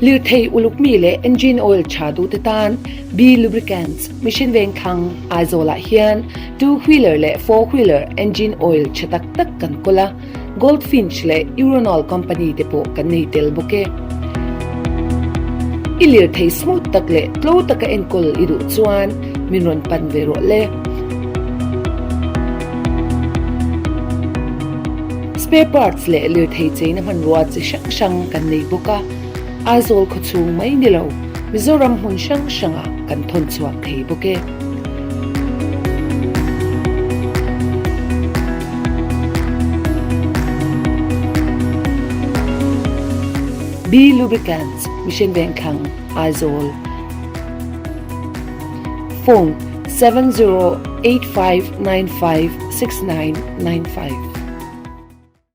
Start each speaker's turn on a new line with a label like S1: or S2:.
S1: Lirthei uluk mi leh engine oil tha duhte tan B Lubricants, Mission Vengthlang, Aizawlah hian two wheeler leh four wheeler engine oil tha tak tak kan kawl a, Goldfinch leh Uronol company te pawh kan nei tel bawk e. I lirthei smooth tak leh tlo taka enkawl i duh chuan min rawn pan ve rawh le. Spare parts leh lirthei cheina hmanrua chi hrang hrang kan nei bawk a, Aizawl khawchhung mai ni lo, Mizoram hmun hrang hrangah kan thawn chhuak thei bawk e. B Lubricants, Mission Vengthlang, Aizawl. Phone, 7085956995.